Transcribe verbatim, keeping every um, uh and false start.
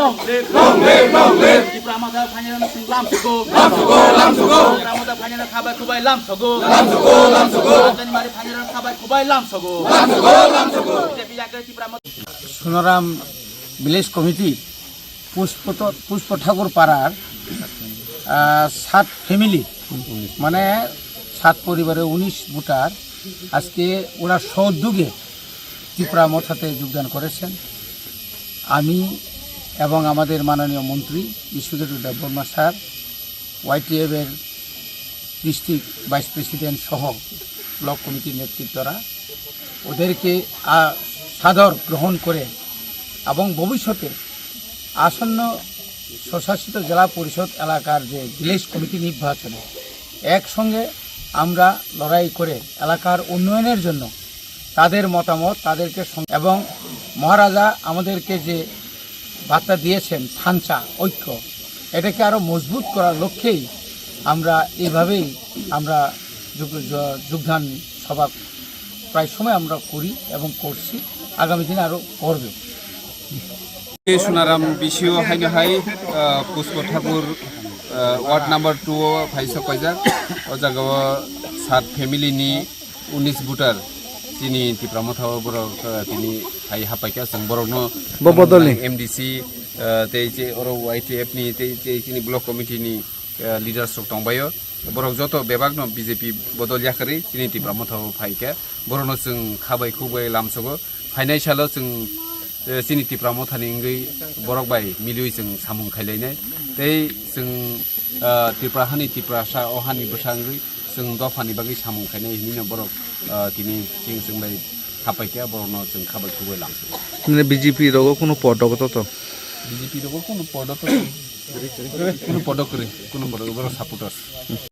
Long live, long live, long live. Tipra Motha phainai rok lamsogo. Lamsogo, lamsogo. Tipra Motha phainai rok khabai khubai lamsogo. Lamsogo, lamsogo. Tipra Motha phainai rok khabai khubai lamsogo. Lamsogo, lamsogo. B J P yakre Tipra Motha. Sonaram Village Committee পুষ্প, পুষ্প ঠাকুর পাড়ার, আহ, সাত ফ্যামিলি, মানে সাত পরিবারের উনিশ ভোটার আজকে ওনার সহযোগে ত্রিপুরা মথাতে যোগদান করেছেন। আমি এবং আমাদের মাননীয় মন্ত্রী বিশ্বজিৎ দেববর্মা স্যার, ওয়াইটিএফ এর ডিস্ট্রিক্ট ভাইস প্রেসিডেন্ট সহ ব্লক কমিটির নেতৃত্বরা ওদেরকে, আ, সাদর গ্রহণ করে এবং ভবিষ্যতে আসন্ন স্বশাসিত জেলা পরিষদ এলাকার যে ভিলেজ কমিটি নির্বাচনে একসঙ্গে আমরা লড়াই করে এলাকার উন্নয়নের জন্য তাদের মতামত, তাদেরকে সং-, এবং মহারাজা আমাদেরকে যে বার্তা দিয়েছেন, থানচা ঐক্য, এটাকে আরও মজবুত করার লক্ষ্যেই আমরা এইভাবেই আমরা যোগ-, য-, যোগদান সভা প্রায় সময় আমরা করি এবং করছি, আগামী দিনে আরও করব। এই সোনারাম বিসিও হাইনো হাই, আহ, পুষ্প ঠাকুর, আহ, ওয়ার্ড নাম্বার টু ও ফাইসা কয়জাক, ও জায়গাও সাত ফ্যামিলি নি উনিশ voter, chini Tipra Motha o borok, uh, tini hai hapaikha, chwng borokno bo bodolni M D C, uh, tei je oro Y T F ni tei, tei chini block committee ni, uh, leaders rok tongbaio. Borok joto bebakno B J P bodol yakarwi chini Tipra Motha o phaikha. Borokno chwng khabai khukbai lamsogo. Phainai salo chwng, uh, chini Tipra Motha ni wngwi borok bai milwi chwng samung khailainai. Tei chwng, uh, Tripura hani Tiprasa o hani bwsa wngwi chwng dophani bagwi samung khainai hinwi no borok, ah, tini chwng chwng bai hapai khe borokno chwng khabai khugui lamsio. Nini B J P rogo kunu podok to to? B J P rogo kunu podok to, kunu podok kwrwi, kunu podok borok supporters.